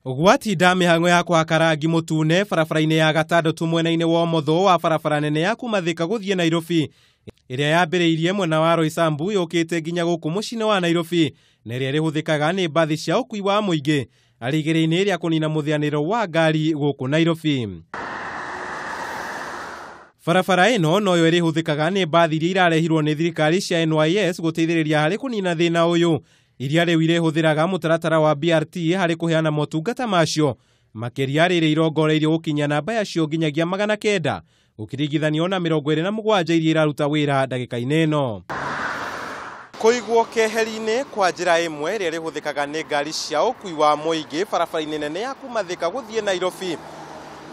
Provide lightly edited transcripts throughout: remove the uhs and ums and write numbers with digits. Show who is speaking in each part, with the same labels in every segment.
Speaker 1: Gwatinda mĩhang'o ya kũhaka rangi mũtune barabara-inĩ ya gatandatũ mwena-inĩ wa ũmotho wa barabara nene ya kuma Thika gũthiĩ Nairobi ĩrĩa yambĩrĩirie mwena wa Roysambu yũkĩte nginya gũkũ mũciĩ-inĩ wa Nairobi na ĩrĩa ĩrĩhũthĩkaga nĩ mbathi cia ũkui wa mũingĩ arĩ igeria-inĩ rĩa kũnina mũthĩanĩro wa ngari gũkũ Nairobi. Barabara ĩno noyo ĩrĩhũthĩkaga nĩ mbathi iria irarehirwo nĩ thirikari cia NYS gũteithĩrĩria harĩ kũnina thĩna ũyũ iria rĩu irĩhũthĩraga mũtaratara wa BRT harĩ kũheana motungata macio makĩria rĩrĩ irongoreirio gũkinyia namba yacio nginyagia 900 gũkĩringithanio na 27 iria iraruta wĩra ndagĩka-inĩ ĩno. Kũigwo keheri-inĩ kwa njĩra ĩmwe ĩrĩa ĩrĩhũthĩkaga nĩ ngari cia ũkui wa mũingĩ barabara-inĩ nene ya kuma Thika gũthiĩ Nairobi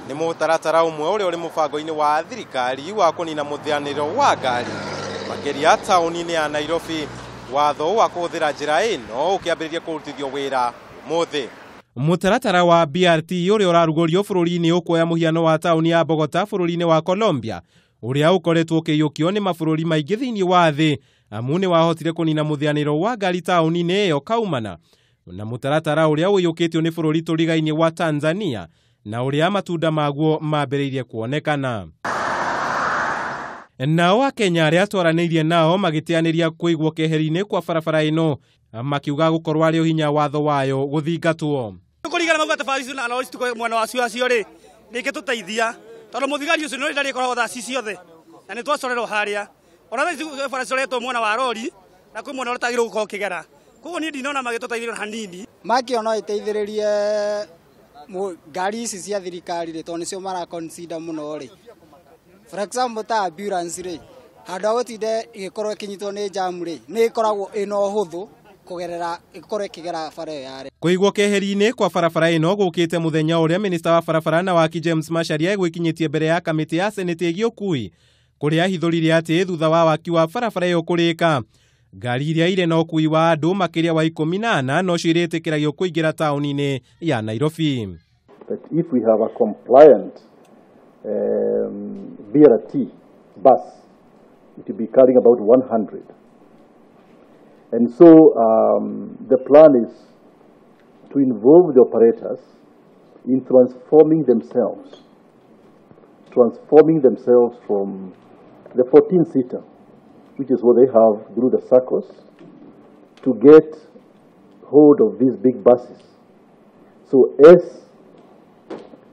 Speaker 1: nĩ mũtaratara ũmwe ũrĩa ũrĩ mũbango-inĩ wa thirikari wa kũnina mũthĩanĩro wa ngari makĩria taũni-inĩ ya Nairobi. Watho wa kũhũthĩra njĩra ĩno ũkĩambĩrĩria kũrutithio wĩra ũmũthĩ. Mũtaratara wa BRT ũrĩa ũrarugũrio bũrũri-inĩ ũkuoya mũhiano wa taũni ya Bogota bũrũri-inĩ wa Colombia ũrĩa ũkoretwo ũkĩiyũkio nĩ mabũrũri maingĩ thĩinĩ wa thĩ amu nĩ wahotire kũnina mũthĩanĩro wa ngari taũni-inĩ ĩyo kaumana na mũtaratara ũrĩa ũiyũkĩtio nĩ bũrũri tũrigainie wa Tanzania na ũrĩa matunda maguo mambĩrĩirie kuonekana. Nao Akenya arĩa twaranĩirie nao magĩteanĩria kũigwo keheri-inĩ kwa barabara ĩno makiuga gũkorwo arĩ ũhinya watho wayo gũthingatwo.
Speaker 2: Kũringana mauga tabari icio na lori mwena wacio acio rĩ rĩngĩtũteithia tondũ mũthigari ũcio nĩ ndarĩkoragwo thaa ci ciothe na nĩ twacorerwo harĩa ona thaa ici bara cicoretwo mwena wa rori na kwĩ mwena ũrĩa tagĩrĩirwo gũkorwo ũkĩgera, koguo niĩ ndinona magĩtũteithĩrĩria hanini.
Speaker 3: Makĩo no ĩteithĩrĩrie ngari ici cia thirikari rĩ tondũ nĩcio mara consider mũno rĩ. For example ta ambulance rĩ handũ ha gũtinde ĩgĩkorwo ĩkĩnyitwo nĩ jam rĩ nĩ ĩkoragwo ĩna ũhũthũ kũgerera ĩkorwo ĩkĩgera bara ĩyo yarĩ.
Speaker 1: Kũigwo keheri-inĩ kwa barabara ĩno gũkĩte mũthenya ũrĩa minista wa barabara na waki James Macharia egwĩkinyĩtie mbere ya kamĩtĩ ya seneti ĩgiĩ ũkui kũrĩa ahithũrire atĩ thutha wa waki wa barabara ĩyo kũrĩka ngari iria irĩ na ũkui wa andũ makĩria wa 14 nocio irĩtĩkĩragio kũingĩra taũni-inĩ ya Nairobi.
Speaker 4: That if we have a compliant BRT bus, it will be carrying about 100. And so the plan is to involve the operators in transforming themselves from the 14-seater, which is what they have through the SACCOs, to get hold of these big buses. So as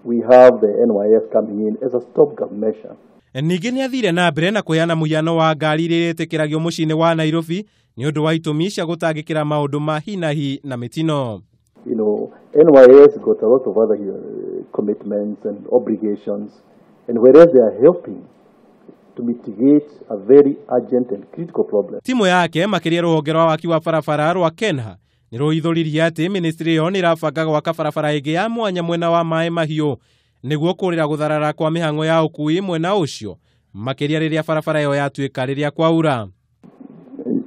Speaker 4: we have the NYS coming in as a stopgap measure.
Speaker 1: Ningĩ nĩ athire na mbere na kũheana mũhiano wa ngari iria irĩtĩkĩragio mũciĩ-inĩ wa Nairobi nĩ ũndũ wa itũmi cia gũtangĩkĩra maũndũ ma hi na hi na mĩtino.
Speaker 4: You know, NYS got a lot of other commitments and obligations, and whereas they are helping to mitigate a very urgent and critical problem.
Speaker 1: Timu yake makĩria rũhonge rwa waki wa barabara rwa Kenha nĩ rũhithũririe atĩ ministry ĩyo nĩ ĩrabanga gwaka barabara ĩngĩ ya mwanya mwena wa Maĩ Mahiũ nĩguo kũrĩra gũtharara kwa mĩhang'o ya ũkui mwena ũcio makĩria rĩrĩa barabara ĩyo yatuĩka rĩrĩa kwaura.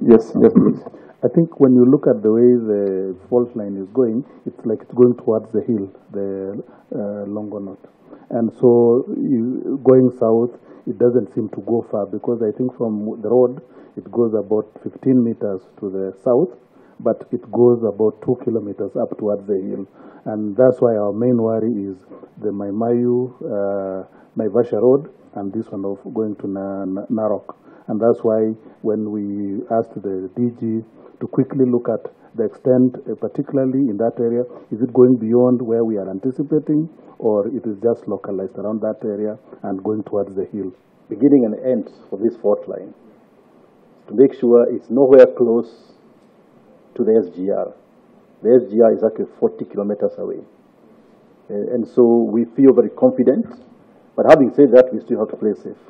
Speaker 4: Yes, yes, please.
Speaker 5: I think when you look at the way the fault line is going, it's like it's going towards the hill, the Longonot. And so going south, it doesn't seem to go far because I think from the road, it goes about 15 meters to the south, but it goes about 2 kilometers up towards the hill. And that's why our main worry is the Maimayu, Naivasha Road, and this one of going to Narok. And that's why when we asked the DG to quickly look at the extent, particularly in that area, is it going beyond where we are anticipating, or it is just localized around that area and going towards the hill?
Speaker 4: Beginning and end of this fault line, to make sure it's nowhere close to the SGR. The SGR is actually 40 kilometers away. And so we feel very confident, but having said that, we still have to play safe.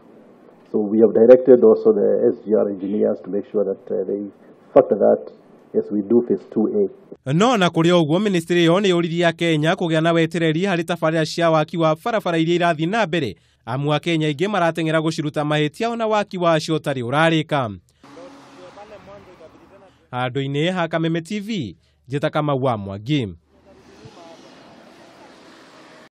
Speaker 4: So we have directed also the SGR engineers to make sure that they factor that as we do phase 2A.
Speaker 1: No na kũrĩ ũguo ministry ĩyo nĩ yũririe Akenya kũgĩa na wetereri harĩ tabarĩra cia waki wa barabara iria irathiĩ na mbere amu Akenya aingĩ marateng'era gũciruta mahĩtia ona waki wacio ũtarĩ ũrarĩka. Handũ-inĩ ha Kameme TV, njĩta Kamau wa Mwangi.